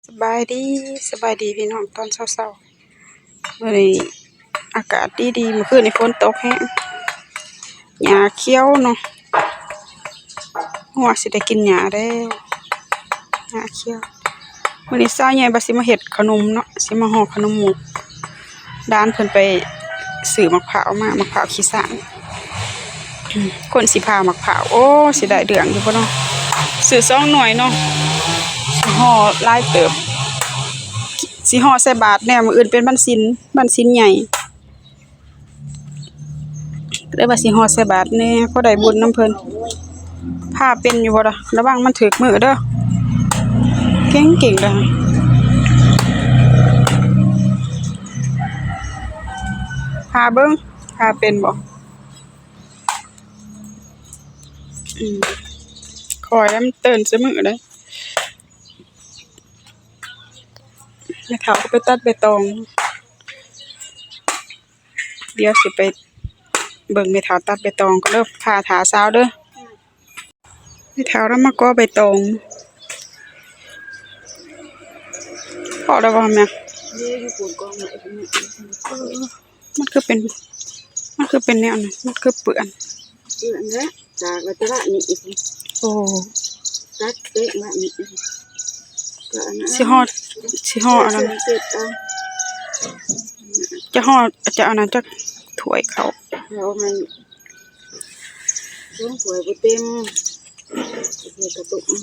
ສະບາຍດີ ສະບາຍດີພີ່ນ້ອງ ຕອນເຊົ້າໆ ມື້ນີ້ອາກາດດີໆ ມື້ຄືນນີ້ຝົນຕົກແຮງ ຫຍ້າຂຽວເນາະ ງົວຊິໄດ້ກິນຫຍ້າແລ້ວ ຫຍ້າຂຽວ. ມື້ນີ້ສາວໃຫຍ່ວ່າຊິມາເຮັດຂະໜົມເນາະ ຊິມາຫໍ່ຂະໜົມໝົກ ຫຼານເພິ່ນໄປຊື້ໝາກພ້າວມາ ໝາກພ້າວຂີ້ຊ້າງ ອືມ ຄົນຊິຜ່າໝາກພ້າວ ໂອ້ ຊິໄດ້ເລື່ອງຢູ່ບໍ່ເນາະ ຊື້ສອງໜ່ວຍເນາະ ຊິຫໍ່ຫຼາຍເຕີບ ຊິຫໍ່ໃສ່ບາດແດ່ ມື້ອື່ນເປັນວັນສິນ ວັນສິນໃຫຍ່ ກໍເລີຍວ່າຊິຫໍ່ໃສ່ບາດແດ່ ພໍໄດ້ບຸນນຳເພິ່ນ. ຜ່າເປັນຢູ່ບໍ່ລະ? ລະວັງມັນຖືກມືເດີ ເກັ່ງໆ ເດີ ຜ່າເບິ່ງ ຜ່າເປັນບໍ່? ອືມ ຂ້ອຍແລ້ວມັນເຕີນໃສ່ມືເດ້ ແມ່ເຖົ້າກໍໄປຕັດໃບຕອງ ດຽວຊິໄປເບິ່ງແມ່ເຖົ້າຕັດໃບຕອງກ່ອນເດີ ຖ້າ ຖ້າສາວເດີ ແມ່ເຖົ້າລາວມາກໍໃບຕອງ ພໍແລ້ວບໍ່ແມ່? ເດ້ ຢູ່ປູນກອງໄວ້ ເອີ ມັນຄືເປັນ ມັນຄືເປັນແນວນັ້ນ ມັນຄືເປື້ອນ ເປື້ອນແລ້ວ ຕາກແລ້ວແຕ່ວ່ານີ້ ໂອ້ ຕັດເຕະວ່ານີ້ ກໍອັນນັ້ນ ຊິຫໍ່ ຊິຫໍ່ອັນນັ້ນ ເກັບເອົາ ຈະຫໍ່ ຈະອັນນັ້ນ ຈະຖ້ວຍເຂົ້າ ເອົາໃຫ້ ສອງຖ້ວຍບໍ່ເຕັມ ເຮັດກະຕຸກ ອື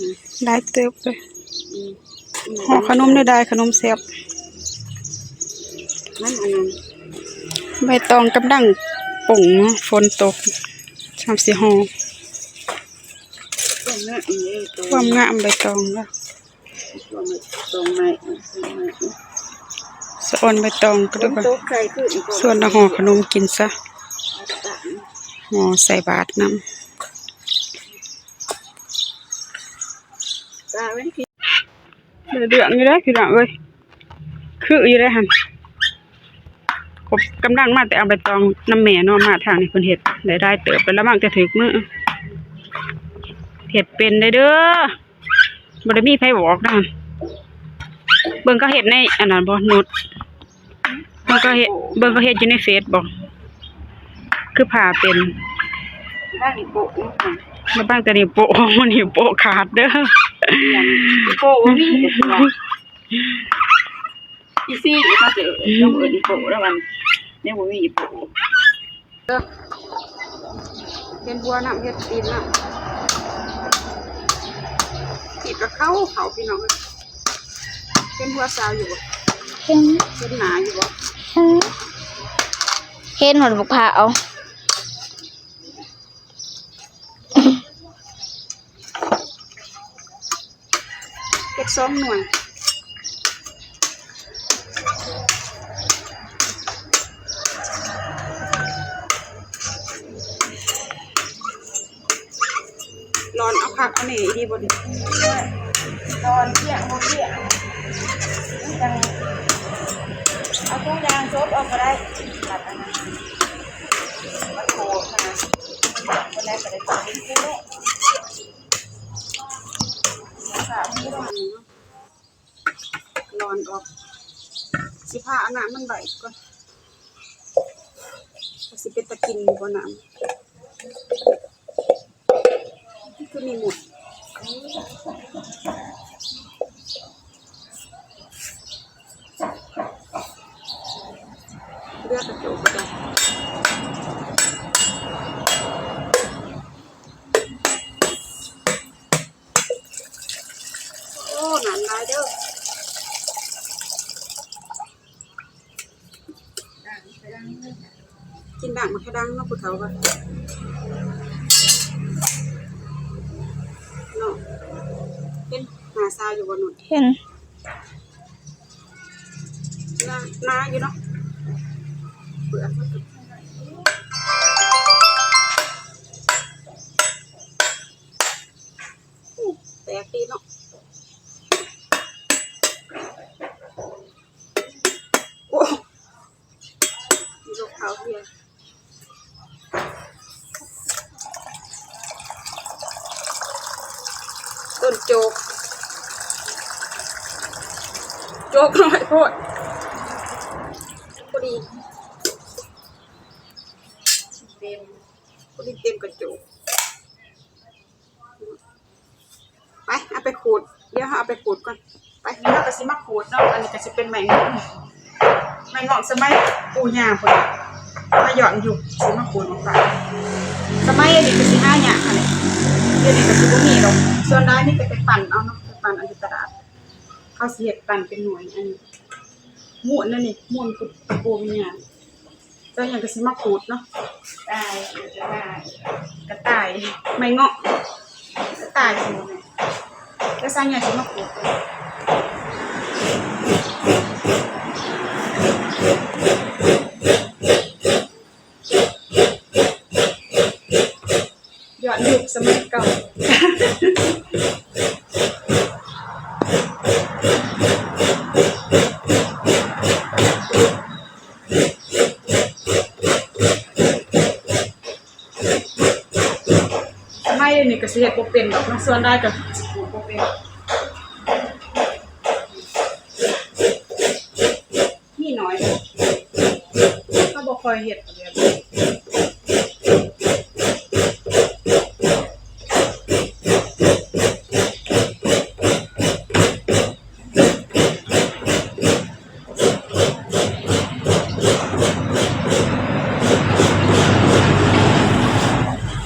ຫຼາຍເຕີບເລີຍ ອື ຫໍ່ຂະໜົມໄດ້ ຂະໜົມແຊບ ມັນອັນນັ້ນ ໃບຕອງກຳລັງປົ່ງເນາະ ຝົນຕົກ ຊ່ຳຊິຫໍ່ ຄວາມງາມ ຄວາມງາມໃບຕອງເນາະ ສະອອນໃບຕອງກໍໄດ້ ສ່ວນລະຫໍ່ຂະໜົມກິນຊະ ຫໍ່ໃສ່ບາດນຳ ໄດ້ເລື່ອງຢູ່ເດ້ພີ່ນ້ອງເອີຍ ຄືຢູ່ເດ້ຫັ້ນ ກຳລັງມາແຕ່ເອົາໃບຕອງນຳແມ່ເນາະ ມາທາງນີ້ເພິ່ນເຮັດໄດ້ຫຼາຍເຕີບ ລະວັງແຕ່ຖືກມື ເຮັດເປັນໄດ໋ເດີ. ບໍ່ໄດ້ມີໃຜບອກນະ ເບິ່ງເຂົາເຮັດໃນອັນນັ້ນບໍ່ ນຸດ ເບິ່ງເຂົາເຮັດ ເບິ່ງເຂົາເຮັດຢູ່ໃນເຟສບໍ່ ຄືຜ່າເປັນ ລະວັງອີໂປະ ລະວັງແຕ່ນິ້ວໂປ້ະ ມັນນິ້ວໂປ້ະຂາດເດີ ອີໂປະບໍ່ມີ ອີຊີ້ ເຂົາເອີ້ນອີໂປະ ລະວັງ ຍັງບໍ່ມີອີໂປະ. ເຮັດບົວນຳ ເຮັດຕີນນຳ ຕີນກະເຂົ້າ ເຂົ້າພີ່ນ້ອງເອີຍ ເຫັນຫົວສາວຢູ່ບໍ່? ເຫັນ ເຫັນໜ້າຢູ່ບໍ່? ເຫັນ ເຫັນຮອດບັກພ້າວ ເຮັດສອງໜ່ວຍ ຮ້ອນເອົາຄັກເອົາແນ່ອີ່ຫຼີບໍ່ນີ້ ຮ້ອນ ທ່ຽງບໍ່ທ່ຽງ ຈັ່ງເອົາທຸກຢ່າງສົດອອກກໍໄດ້ ບັດອັນນັ້ນ ມັນໂຫດຂະໜາດ ບໍ່ໄດ້ກໍໄດ້ກິນເລີຍ. ລອນອອກ ຊິພາເອົານ້ຳມັນໄຫວກ່ອນ ວ່າຊິເປັນຕາກິນຢູ່ບໍ່ນ້ຳ ຄືມີໝົດ ເລືອກກະໂຈກກ່ອນ. ໂອ້ ນ້ຳຫຼາຍເດີ ກິນດ່າງໝາກຂະດັງເນາະ ຜູ້ເຖົ້າວ່າເນາະ ເຫັນໜ້າຊາຢູ່ບໍ່ນຸ່ນ ເຫັນ ໜາ ໜາຢູ່ເນາະ ເປືອກມັນກໍ ແຕກດີເນາະ ໂອ້ ລູກເຂົາເຮຍ ຕົ້ນໂຈກ ໂຈກນ້ອຍໂພດ ພໍດີເຕັມ ພໍດີເຕັມກະໂຈກ. ໄປ ເອົາໄປຂູດ ດຽວເຮົາເອົາໄປຂູດກ່ອນ. ໄປ ນີ້ເຮົາກະຊິມາຂູດເນາະ. ອັນນີ້ກະຊິເປັນໄມ້ງອກ ໄມ້ງອກສະໄໝປູ່ຍ່າພຸ້ນ ມາຍ້ອນຍຸກ ຊິມາຂູດໝາກພ້າວ. ສະໄໝອັນນີ້ກະຊິຫາຍາກຫັ້ນແຫຼະ ດຽວນີ້ກະຊິບໍ່ມີດອກ. ສ່ວນຫຼາຍມີແຕ່ໄປປັ່ນເອົາເນາະ ໄປປັ່ນເອົາຢູ່ຕະຫຼາດ. ເຂົາຊິເຮັດປັ່ນເປັນໜ່ວຍ ອັນ ມູນນັ້ນນີ້ ມູນປູ່ຍ່າ. ແລ້ວຫຍັງກະຊິມາຂູດເນາະ ກະຕ່າຍ ໄມ້ງອກ ກະຕ່າຍ ແລ້ວຊາວໃຫຍ່ຊິມາຂູດ ຍ້ອນຍຸກສະໄໝເກົ່າ. ສະໄໝດຽວນີ້ກະຊິເຮັດບໍ່ເປັນດອກເນາະ ສ່ວນຫຼາຍກະຂູດບໍ່ເປັນ ມີໜ້ອຍ ເຮົາບໍ່ຄ່ອຍເຮັດແບບນີ້.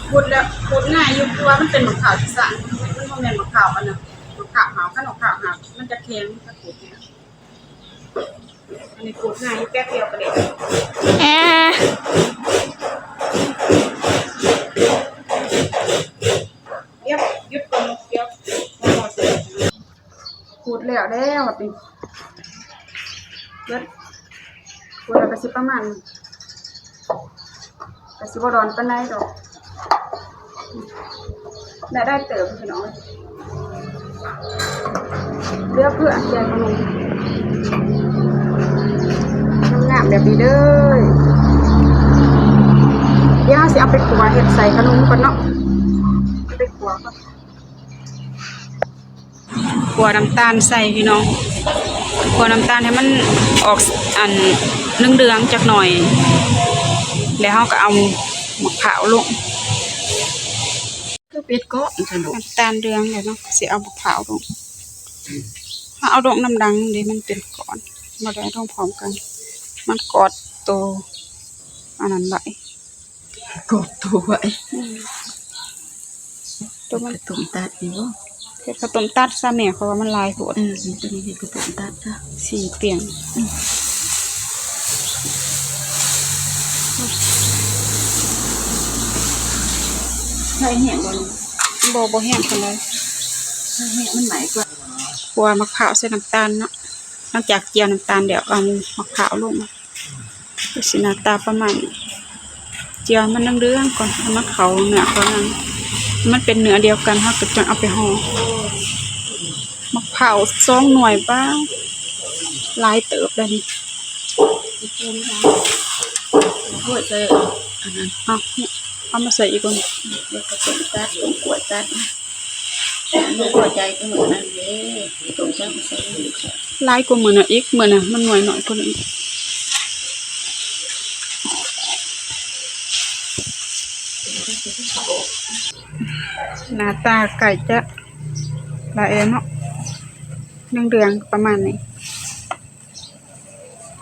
ຂູດແລ້ວ ຂູດງ່າຍຢູ່ ເພາະວ່າມັນເປັນໝາກພ້າວທີ່ສະ ມັນບໍ່ແມ່ນໝາກພ້າວອັນນັ້ນ ໝາກພ້າວຫາວ ຄັນໝາກພ້າວຫາວມັນຈະແຂງ ມັນຈະຂູດຍາກ. ອັນນີ້ຂູດງ່າຍຢູ່ ແປັບດຽວກະໄດ້. ແອ ດຽວ ຢຸດກ່ອນ ດຽວ ຂູດແລ້ວແລ້ວ ເບິດ ຂູດແລ້ວກະຊິປະມານ ກະຊິບໍ່ດອນປານໃດດອກ ໄດ້ ໄດ້ເຕີບພີ່ນ້ອງ. ເຫຼືອເພື່ອແກງຂະໜົມ ງາມໆແບບນີ້ເດີ. ດຽວເຮົາຊິເອົາໄປຂົ້ວເຮັດໃສ່ຂະໜົມກ່ອນເນາະ ເອົາໄປຂົ້ວກ່ອນ. ຂົ້ວນ້ຳຕານໃສ່ພີ່ນ້ອງ ຂົ້ວນ້ຳຕານໃຫ້ມັນອອກອັນເຫຼືອງໆຈັກໜ້ອຍ ແລ້ວເຮົາກະເອົາໝາກພ້າວລົງ ຄືເປັດເກາະຊັ້ນລູກ ນ້ຳຕານເຫຼືອງແລ້ວເນາະ ກະຊິເອົາໝາກພ້າວລົງ ເຮົາເອົາລົງນຳຫຼັງເດ ມັນເປັນກ້ອນ ບໍ່ໄດ້ເອົາລົງພ້ອມກັນ ມັນກອດໂຕອັນນັ້ນໄວ້. ກອດໂຕໄວ້ ອືມ ໂຕມັນ ເຮັດເຂົ້າຕົ້ມຕັດນີ້ບໍ່? ເຮັດເຂົ້າຕົ້ມຕັດຊະແມ່ ເພາະວ່າມັນຫຼາຍໂພດ. ເອີ ໂຕນີ້ເຮັດເຂົ້າຕົ້ມຕັດຊະ ສີ່ປ່ຽງ. ອືມ ໄຟແຮງບໍ່? ບໍ່ ບໍ່ແຮງປານໃດ ໄຟແຮງມັນໄໝ້ກວ່າ. ຂົ້ວໝາກພ້າວໃສ່ນ້ຳຕານເນາະ ຫຼັງຈາກຈຽວນ້ຳຕານແລ້ວ ເອົາໝາກພ້າວລົງ. ກະຊິໜ້າຕາປະມານນີ້ ຈຽວໃຫ້ມັນເຫຼືອງໆກ່ອນ ໃຫ້ມັນເຂົ້າເນື້ອເຂົ້າຫຍັງ ໃຫ້ມັນເປັນເນື້ອດຽວກັນ ເຮົາກະຈັ່ງເອົາໄປຫໍ່. ໝາກພ້າວສອງໜ່ວຍ ປ້າ ຫຼາຍເຕີບແລ້ວນີ້. ໂອ້ຍ ໃສ່ອັນນັ້ນ ເອົາ ເອົາມາໃສ່ອີກກ່ອນ ແລ້ວກະຕົ້ມຕັດ ຕົ້ມກ້ວຍຕັດ. ບໍ່ພໍໃຈຄືມື້ນັ້ນເດ້ ຕົ້ມຊ້ຳໃສ່ອີກ ຫຼາຍກວ່າມື້ນັ້ນອີກ ມື້ນັ້ນມັນໜ່ວຍໜ້ອຍກວ່ານີ້. ໜ້າຕາໃກ້ຈະລະແອເນາະ ເຫຼືອງໆປະມານນີ້.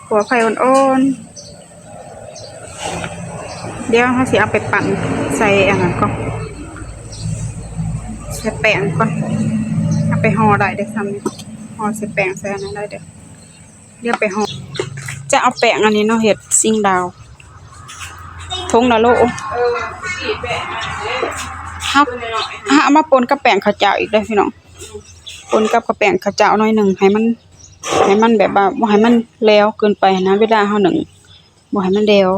ຂົ້ວໄຟອ່ອນໆ ດຽວເຮົາຊິເອົາໄປປັ່ນໃສ່ອັນນັ້ນກ່ອນ ໃສ່ແປ້ງກ່ອນ ເອົາໄປຫໍ່ໄດ້ເດ້ ຊ່ຳນີ້ ຫໍ່ໃສ່ແປ້ງໃສ່ອັນນັ້ນໄດ້ເດ້. ດຽວໄປຫໍ່ ຈະເອົາແປ້ງອັນນີ້ເນາະ ເຮັດຊິງດາວ ຖົງລະໂລ. ເຮົາ ເຮົາເອົາມາປົນກັບແປ້ງເຂົ້າເຈົ້າອີກເດີພີ່ນ້ອງ ປົນກັບ ກັບແປ້ງເຂົ້າເຈົ້າໜ້ອຍໜຶ່ງ ໃຫ້ມັນ ໃຫ້ມັນແບບວ່າບໍ່ໃຫ້ມັນແຫຼວເກີນໄປຫັ້ນນະ ເວລາເຮົາໜຶ້ງ ບໍ່ໃຫ້ມັນແຫຼວ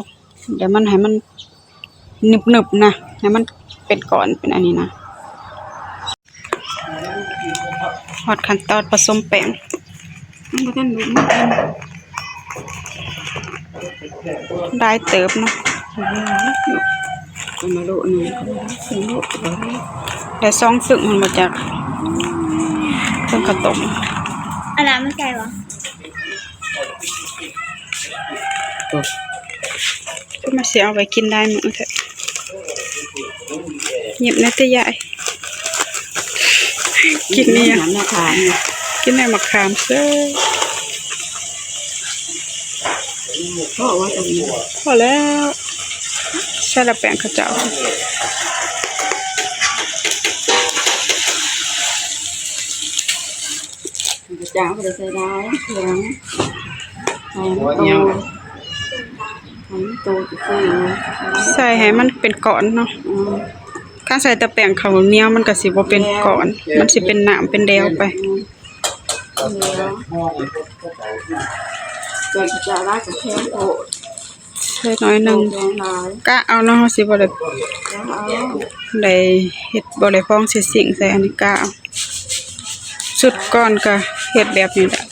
ດຽວມັນໃຫ້ມັນໜຶບໆນະ ໃຫ້ມັນເປັນກ້ອນເປັນອັນນີ້ນະ. ຮອດຂັ້ນຕອນປະສົມແປ້ງ ມັນບໍ່ທັນຫຼຸດ ມັນໄດ້ເຕີບເນາະ ເອົາມາໂລະໜຶ່ງ ໄດ້ສອງຕຶກ ມັນບໍ່ຈັກ ເຊິ່ງເຂົ້າຕົ້ມ ອັນນັ້ນມັນໃສ່ບໍ່? ຄືມາຊິເອົາໄວ້ກິນຫຼາຍມື້ແທ້. ຫຍິບແດ່ຕິຍາຍ. ກິນນີ້ ກິນແດ່ໝາກຂາມເຊີຍ. ພໍແລ້ວ ໃສ່ລະແປ້ງເຂົາເຈົ້າ. ເຈົ້າບໍ່ໄດ້ໃສ່ຫຼາຍ ເຄື່ອງ ໃສ່ໃຫ້ມັນໂຕ ໃສ່ໃຫ້ມັນເປັນກ້ອນເນາະ. ອືມ ຄັນໃສ່ແຕ່ແປ້ງເຂົ້າໜຽວ ມັນກໍຊິບໍ່ເປັນກ້ອນ ມັນຊິເປັນນ້ຳເປັນແດວໄປ. ອືມ ສ່ວນເຈົ້າຫຼາຍກໍແພງໂພດ. ໃສ່ໜ້ອຍໜຶ່ງ ກະເອົາເນາະ ເຮົາຊິບໍ່ໄດ້ ກະເອົາ ໄດ້ເຮັດ ບໍ່ໄດ້ຟອງໃສ່ຊິງໃສ່ ອັນນີ້ກະເອົາ. ຊຸດກ່ອນກະເຮັດແບບນີ້ແຫຼະ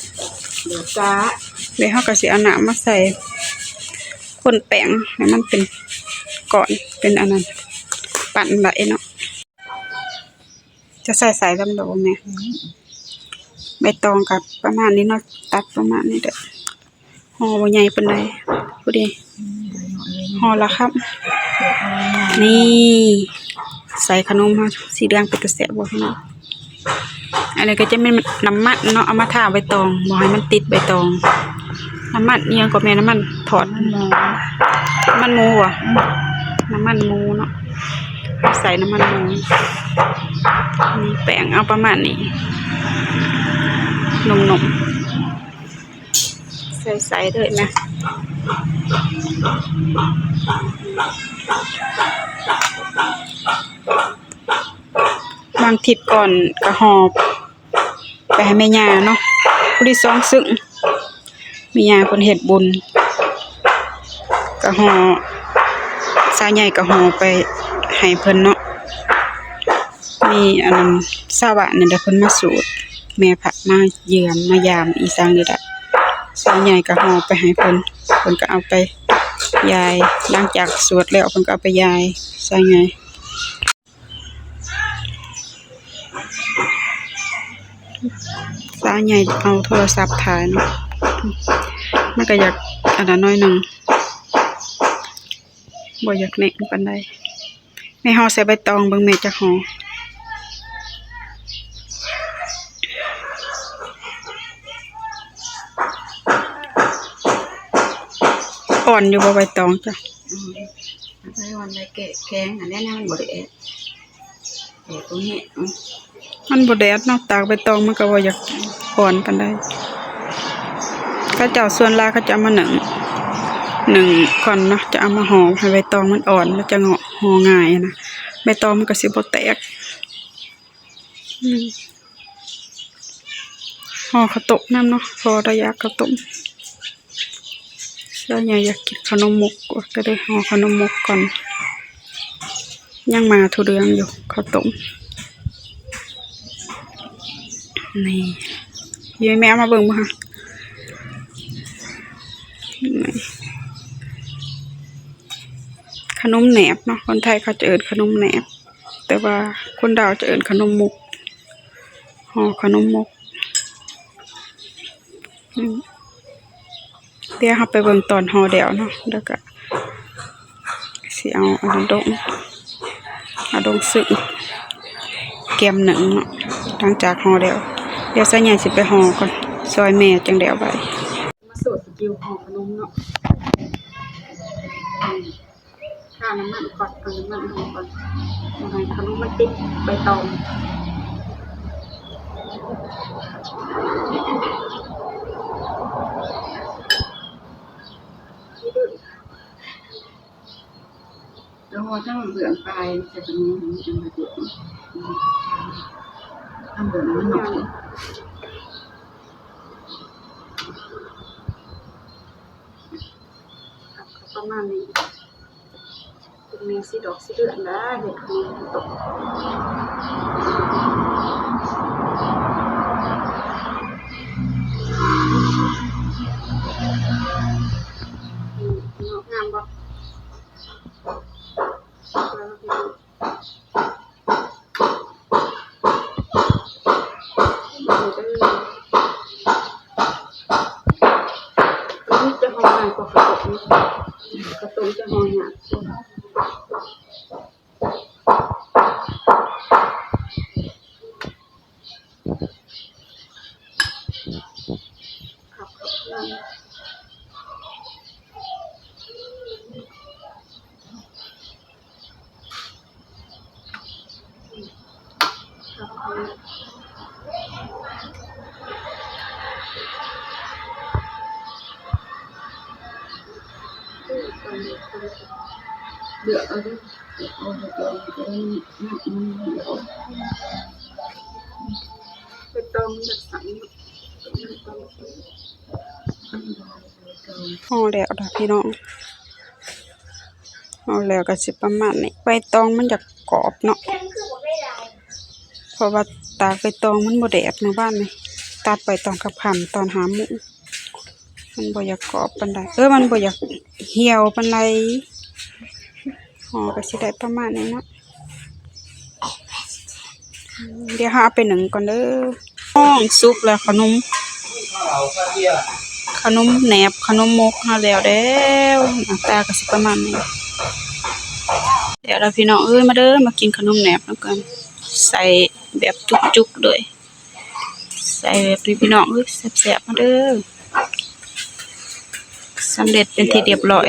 ແລ້ວເຮົາກະຊິເອົານ້ຳມາໃສ່ ຄົນແປ້ງໃຫ້ມັນເປັນກ້ອນ ເປັນອັນນັ້ນ ປັ້ນໄດ້ເນາະ. ຈະໃສ່ໃສ່ລຳໂດແມ່ ໃບຕອງກະປະມານນີ້ເນາະ ຕັດປະມານນີ້ເດີ້. ຫໍ່ບໍ່ໃຫຍ່ປານໃດ ພໍດີ ຫໍ່ລະຄຳ. ນີ້ ໃສ່ຂະໜົມເຮົາ ສີເຫຼືອງເປັນຕາແຊບບໍ່ພີ່ນ້ອງ? ອັນນີ້ກໍຈະແມ່ນນ້ຳມັນເນາະ ເອົາມາທາໃບຕອງ ບໍ່ໃຫ້ມັນຕິດໃບຕອງ. ນ້ຳມັນອີ່ຫຍັງກໍແມ່ນ ນ້ຳມັນທອດ ນ້ຳມັນໝູ ນ້ຳມັນໝູບໍ່? ອືມ ນ້ຳມັນໝູເນາະ ໃສ່ນ້ຳມັນໝູ. ນີ້ແປ້ງເອົາປະມານນີ້ ໜຸ່ມໆ ໃສ່ໆ ເລີຍນະ. ບາງທິດກ່ອນກະຫໍ່ໄປໃຫ້ແມ່ຍ່າເນາະ ຜູ້ທີ່ສອງຊຶ່ງ ແມ່ຍ່າເພິ່ນເຮັດບຸນ ກະຫໍ່ ສາວໃຫຍ່ກະຫໍ່ໄປໃຫ້ເພິ່ນເນາະ. ມີອັນຊາວບ້ານນີ້ແຫຼະ ເພິ່ນມາສູດ ແມ່ພະມາຢ້ຽມມາຢາມອີ່ສັງນີ້ແຫຼະ ສາວໃຫຍ່ກໍຫໍ່ໄປໃຫ້ເພິ່ນ ເພິ່ນກໍເອົາໄປຢາຍ ຫຼັງຈາກສວດແລ້ວເພິ່ນກໍເອົາໄປຢາຍ ສາວໃຫຍ່ ສາວໃຫຍ່ເອົາໂທລະສັບຖ່າຍເນາະ ມັນກໍຢາກອັນນັ້ນໜ້ອຍໜຶ່ງ ບໍ່ຢາກແໜ້ນປານໃດ. ແມ່ຫໍ່ໃສ່ໃບຕອງເບິ່ງແມ່ຈັກຫໍ່ ອ່ອນຢູ່ບໍ່ໃບຕອງຈ້ະ? ອືມ ໃສ່ອ່ອນໄດ້ແກະແຂງ ອັນນັ້ນມັນບໍ່ໄດ້ແອະ ແອະຕົງນີ້ ອືມ ມັນບໍ່ແດດເນາະ ຕາກໃບຕອງມັນກໍບໍ່ຢາກອ່ອນປານໃດ. ເຂົາເຈົ້າສ່ວນຫຼາຍເຂົາຈະເອົາມາໜຶ້ງ ໜຶ້ງກ່ອນເນາະ ຈະເອົາມາຫໍ່ໃຫ້ໃບຕອງມັນອ່ອນ ມັນຈະເງາະ ຫໍ່ງ່າຍນະ ໃບຕອງມັນກໍຊິບໍ່ແຕກ. ອືມ ຫໍ່ເຂົ້າຕົ້ມນຳເນາະ ພໍໄດ້ຢາກເຂົ້າຕົ້ມ. ສາວໃຫຍ່ຢາກກິນເຂົ້າໜົມມົກ ກໍໄດ້ຫໍ່ເຂົ້າໜົມມົກກ່ອນ ຍັງມາຖົ່ວເດືອງຢູ່ ເຂົ້າຕົ້ມ. ນີ້ ຢູ່ແມ່ເອົາມາເບິ່ງບໍ່ຫະ? ນີ້ ຂະໜົມແໜບເນາະ ຄົນໄທເຂົາຈະເອີ້ນຂະໜົມແໜບ ແຕ່ວ່າຄົນລາວຈະເອີ້ນຂະໜົມມົກ ຫໍ່ຂະໜົມມົກ. ອືມ ດຽວເຮົາໄປເບິ່ງຕອນຫໍ່ແລ້ວເນາະ ແລ້ວກະຊິເອົາອັນນັ້ນລົງ ເອົາລົງຊຶ້ງ ກຽມໜຶ້ງເນາະ. ຫຼັງຈາກຫໍ່ແລ້ວ ດຽວສາວໃຫຍ່ຊິໄປຫໍ່ກ່ອນ ຊ່ອຍແມ່ຈັ່ງແລ້ວບາດນີ້. ມາໂຊສະກິວຫໍ່ຂະໜົມເນາະ. ທານ້ຳມັນກ່ອນ ເອົານ້ຳມັນລົງກ່ອນ ບໍ່ໃຫ້ຂະໜົມມັນຕິດໃບຕອງ. ແລ້ວເຮົາທັງເບື້ອງປາຍໃສ່ກະໜຸ່ມໃຫ້ມັນເປັນລະບຽບ ທາງເບື້ອງມັນໜ້ອຍ ປະມານນີ້. ເປັນແມ່ສີດອກສີເດືອນນະ ເຮັດຂະໜົມຕົກ ງາມບໍ່? ເບິ່ງເດີ. ເຂົ້າຕົ້ມ ເຂົ້າຕົ້ມຈະຫໍ່ຍາກ. ເລືອກເອົາເດີ ເລືອກເອົາ ເລືອກເອົາ ເລືອກເອົາ ເລືອກເອົາ ໄປຕ້ອງເລືອກສັງ. ຫໍ່ແລ້ວລະພີ່ນ້ອງ ຫໍ່ແລ້ວກໍຊິປະມານນີ້. ໃບຕອງມັນຢາກກອບເນາະ ເພາະວ່າຕາກໃບຕອງມັນບໍ່ແດດມື້ວານນີ້ ຕັດໃບຕອງຄ່ຳໆ ຕອນຫ້າໂມງ ມັນບໍ່ຢາກກອບປານໃດ ເອີ ມັນບໍ່ຢາກຫ່ຽວປານໃດ. ຫໍ່ກໍຊິໄດ້ປະມານນີ້ເນາະ. ດຽວເຮົາເອົາໄປໜຶ້ງກ່ອນເດີ. ນ້ອງ ສຸກແລ້ວຂະໜົມ ຂະໜົມແໜບ ຂະໜົມມົກເຮົາແລ້ວແລ້ວ ໜ້າຕາກໍຊິປະມານນີ້. ແລ້ວລະພີ່ນ້ອງເອີຍ ມາເດີ ມາກິນຂະໜົມແໜບນຳກັນ ໃສ່ແບບຈຸກໆເລີຍ ໃສ່ແບບນີ້ພີ່ນ້ອງເອີຍ ແຊບໆ ມາເດີ. ສຳເລັດເປັນທີ່ຮຽບຮ້ອຍ.